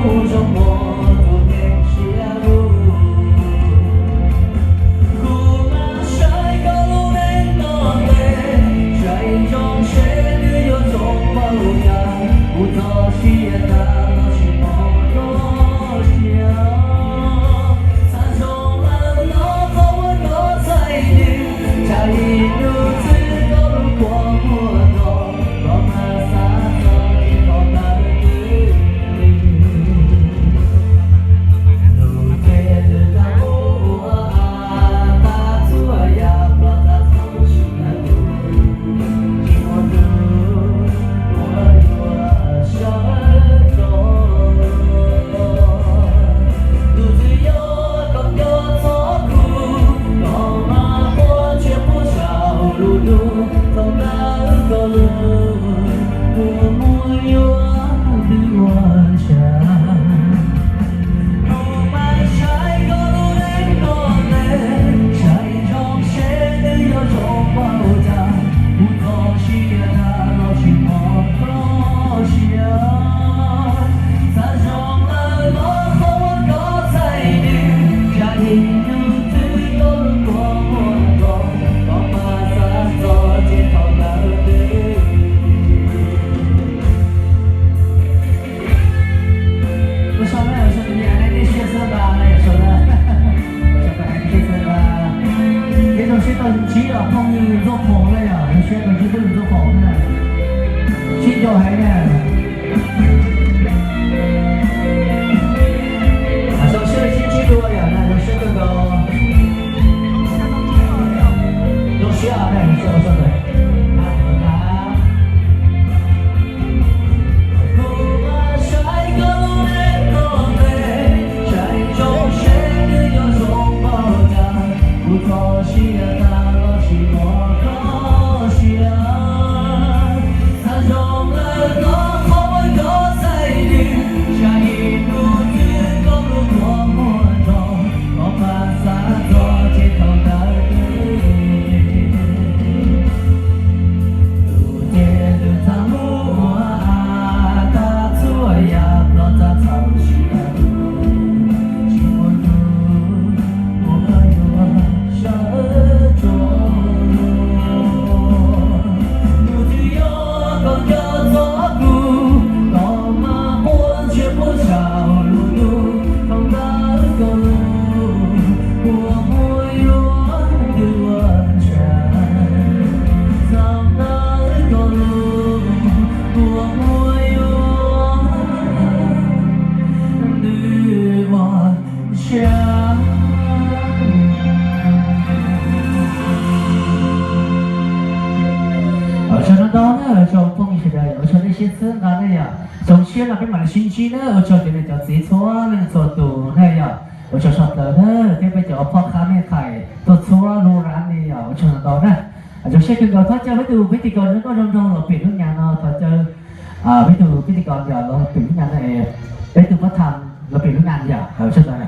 Kuv zoo mog tus neeg siab lug, kuv mas saib koj lub neej nto ntev, saib zoo seb nws yuav zoo npaum cas, kuv txoj sia tag los tsis pom koj siab. Txhaj zoo lawm los qhov uas koj txhais nws, tsam ib hnub twg koj lub kua muag nto, koj mas xav txog ces thaum ntawd twb lig. Lub ntiaj teb tag mus ua av tag, txhua yam ploj tag txhaum siab lug, tsis muaj tus uas yuav sawv tsees. Tus twg yog koj cov txoj kub, koj mas quaj ntsia puag saum lub ntuj, thaum ntawd koj lub kua muag yuav ntws ua ntsa. Kuv mas saib koj lub neej nto ntev, saib zoo seb nws yuav zoo npaum cas, kuv txoj sia tag los tsis pom koj siab. Txhaj zoo lawm los qhov uas koj txhais nws, tsam ib hnub twg koj lub kua muag nto, koj mas xav txog ces thaum ntawd twb lig. Ua tsaug na, ua tsaug nej, nej siab xwb ntag na, ua tsaug na. Ua tsaug nej siab xwb ntag. Ces zoo siab tau ntsib os phooj ywg Ntxhuav Khoom na yom, zoo siab tau ntsib phooj ywg Ntxhuav Khoom na. Sib nco heev na. Zoo siab sib ntsib dua yom, zoo siab kawg nkaus. Zoo siab na, zoo siab, ua tsaug ntau. Kuv mas saib koj lub neej nto ntev, saib zoo seb nws yuav zoo npaum cas, kuv txoj sia tag los tsis pom koj siab. Txhaj zoo lawm los qhov uas koj txhais nws, tsam ib hnub twg koj lub kua muag nto, koj mas xav txog ces thaum ntawd twb lig. Tus ntiaj teb tag mus ua av tag, txhua yam ploj tag txhaum siab lug, tsis muaj tus uas yuav sawv tsees. Tus twg yog koj cov txoj kub, koj mas quaj ntsia puag saum lub ntuj, thaum ntawd koj lub kua muag yuav ntws ua ntsa. Thaum ntawd koj lub kua muag yuav ntws ua ntsa. Ua tsaug ntau ntau na, ua tsaug phooj ywg sawv daws, ua tsaug nej siab xwb ntag na yom. Zoo siab no peb mam li sib ntsib na, ua tsaug cov niam cov txiv txhua leej txhua tus na yom. Ua tsaug sawv daws na, thiab peb cov phooj ywg me qais tuaj txhua lub rab ne yom, ua tsaug ntau ntau na. Zoo siab kawg nkaus, thov caw peb tus pib ti kos nraug nraug los pem lub nyas no, thov caw peb tus pib ti kos los pem lub nyas no, peb tus pab tham los pem lub nyas yom, sawv daws na.